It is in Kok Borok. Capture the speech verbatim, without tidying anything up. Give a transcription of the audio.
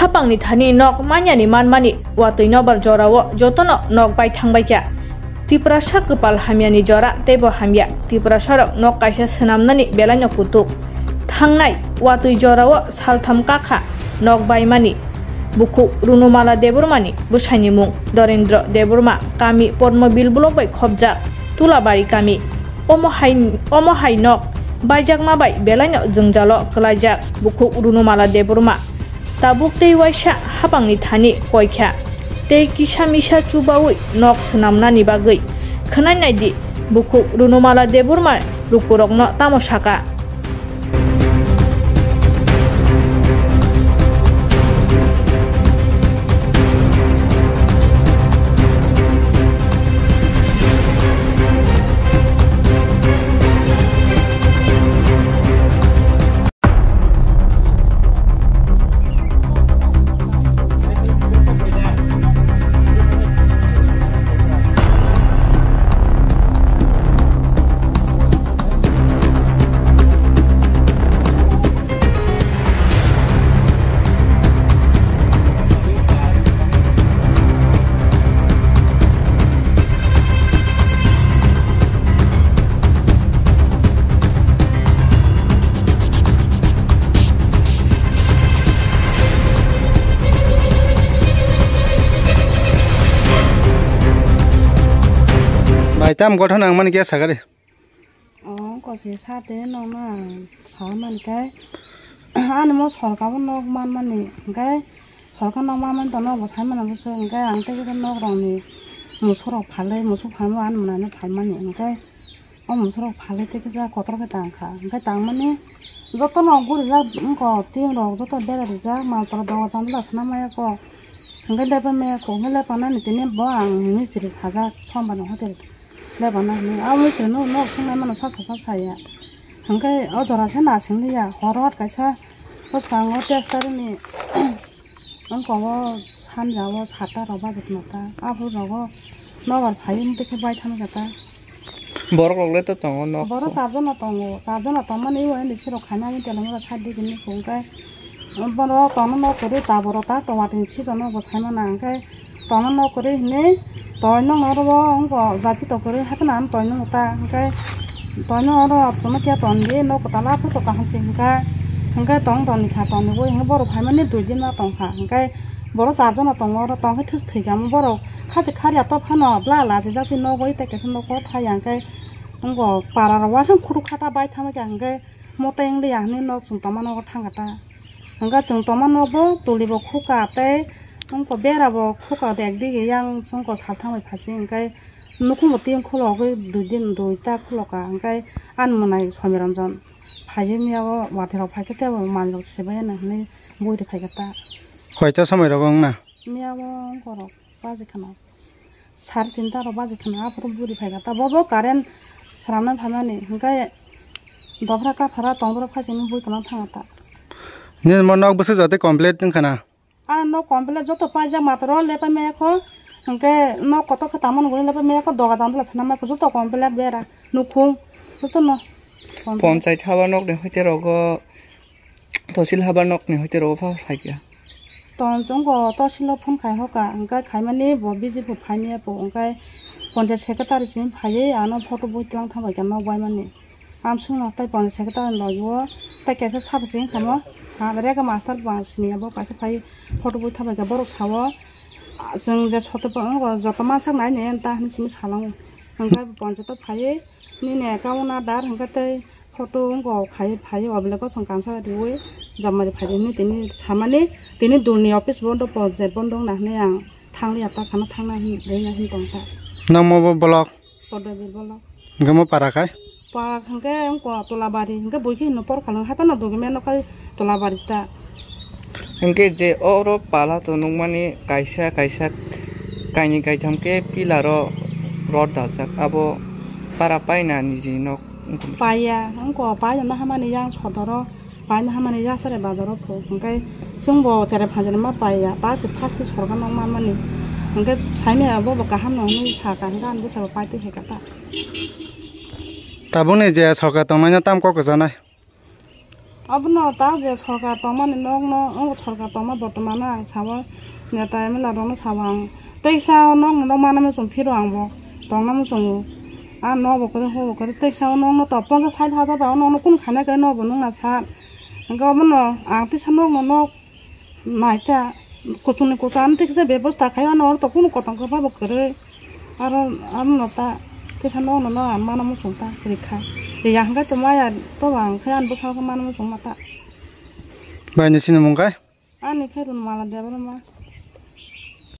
Hapangni thani nok manyani manmani watwi nobar jorao jotono nok bai thangbaikha. Tiprasa kwpal hamyani jora teibo hamya. Tiprasarok nok kaisa swnamnani belaino kutuk. Thangnai watwi jorao saltham kakha nok baimani. Bukhuk Runumala Debbarmani bwsaini mung Dorendra Debbarma, kami Podmobil block bai khopjak Tulabari kami. Omo hai, omo hai nok baijakma bai belaino jwngjalo kwlaijak bukhuk Runumala Debbarma. Tabuk tei waisa hapangni thani koikha tei kisa misa chubaui nok swnamnani bagwi. Khwnai naidi bukhuk Runumala Debbarma lukurokno tamo saka. Bai, tam gotho nang mani khe sakari. Oh, kosi sate nokna sa mani kai. Ani mo sorkar bo nok man mani kai. Sorkar nok man mani to nok bo sai mani bo se kai. Ang tei kisa nok rok ni musuk rok phalwi, musuk phalwi ani mwnai no phalmani hwnkhe o musuk rok phalwi tei kisa kotor khe tang kha. Hwnkhe tang mani joto no guri jak wngkha, tin rok joto bera rijak, mal tora doga chandala sana maya kho. Hwnkhe lepa maya kho, hwnkhe lepa nani tini bo ang mistri sajak, sombar ni hotel lepa na hwnwi. Abo mistri no nok swngnai mano sa sa sa saya. Hwnkhe o jora se nasing liya, horo kaisa bwskango tester ni. Wngkha o sanja o satta rok bajak nokta. Aphuru rogo nobar phai wng tei khe bai thang jata. Borok rok le to tongo nok. Borok char jona tongo. Char jona tongmani o hindi sirok khaina ani teleng ura side digi ni phung khe. Bono tongna nok kwrwi ta borok ta tongma tong sijono bo sai mana hwnkhe tongna nok kwrwi hinwi. Toino oro bo wngkha jati to kwrwi hapheno ang toino ta hwnkhe toino oro chwma khe ton di nok kwtal aphuru to kaham se hwnkha hwnkhe tong toni kha toni bo hwnkhe borok phaimani dui din ma tong kha hwnkhe borok char jona tongo oro tong khe thus thwi kha borok khachik khariya to phano bla la se jak se nogo tei kaisa nogo thaya hwnkhe wngkha para rok uasang khuru khata bai thangma kha hwnkhe motai wng liya hinwi nok chwng tongma nogo thang kha ta hwnkhe chwng tongma nogo tuli bo khukha tei wngkha bera bo khukha de ekdigi yang wngkha salthang bai phasi hwnkhe. Nukhungbo tin khulogwi dui din dui ta khuloka, hwnkhe ani mwnai Somiranjan phaiwi miya o watwi rok phaikhe teibo manwi rok sebaiya nang hinwi bui rw phaikha ta. Koita somoi rogo wngna? Miya o wngkha rok baji khana, sare tinta rok baji khana aphuru bui rw phaikha ta. Bobo current swnamnani phaimani, hwnkhe dophra kaphara tongdorok phaichini bui kwlwng thangkha ta. Nini mo nok bwswk jotoi complete wngkha na? A nok complete joto paijak matro lepai maya kho, hwnkhe nok kotor khe tangmani guri lepai maya kho, doga jang dula sana mai kho joto complete bera nukhung joto no. Ponchait haba nokni hoite rogo, tosil haba nokni hoite rogo pha phaikha. Ton chwngko tosilo phone khai hoka, hwnkhe khaimani bo busy pho phaimaya pho, hwnkhe ponchait secretary simi phaiwi ano photo bui twlang thangbai kha nok baimani. Amswkno tei ponchait secretary ni logi o tei kaisa sabo se wngkha mo, ha, rega master ba sini abo kaisa phai photo bui thabai kha borok sao, ah, chwng je soto bo wngkha joto mansak nai nai ta hinwi simi salango. Hwnkhe ponchait o phaiwi nini account adar hwnkhe tei photo wngkha khai phaiwi obolego chwng kansa riwi jomari phai di hinwi tini samani tini dul ni office bondo ponchait bondo wngna hinwi ang thangliya ta khana thangna hin rwina hin tong ta. Nang mo bo block? Poddobil block. Hwnkhe mo para khai? Para hwnkhe wngkha Tolabari, hwnkhe bui khe hino por khalung, haphano document no khai Tolabari ta. Hwnkhe je oro pala tonokmani kaisa kaisa kainwi kaitham khe pillar o rod daljak, abo para paina niji nok wngkha. Paiya, wngkha paina hamani yang sodoro. Paina hamani yasare bazaro pho, hwnkhe chwngbo cherai phanjani ma paiya, ta se first ni sorkar nok manmani, hwnkhe saimaya bobo kaham no hinwi sakha, hwnkhe ani bwsai bo paitwi hai kha ta. Tabukni je sorkar tongnaino tam kok kwchanai? Abono ta je sorkar tongmani nokno, o sorkar tongma bortomano ang sao, neta M L A rokno sao ang. Teisa o nokno nok mana muchung phiro ang bo, tongna muchungo. A nok bo kwrwi, hor bo kwrwi, teisa o nokno to ponchash sait hajar bai o nokno kunu khaina kwrwi, nok bo nukna sa. Hwnkhe obono ang teisa nokno nok naita, kuchungni kuchung ani teisa bebosta khai, ano oro to kunu kotong khe bo kwrwi. Aro, aro no ta, teisa nokno no ang mana muchung ta, rikha. Riya hwnkhe to maya, to ang khe ani bwkha khe mana muchung ma ta. Bai, ni sinimung khe? Ani khe Runmala Debbarma.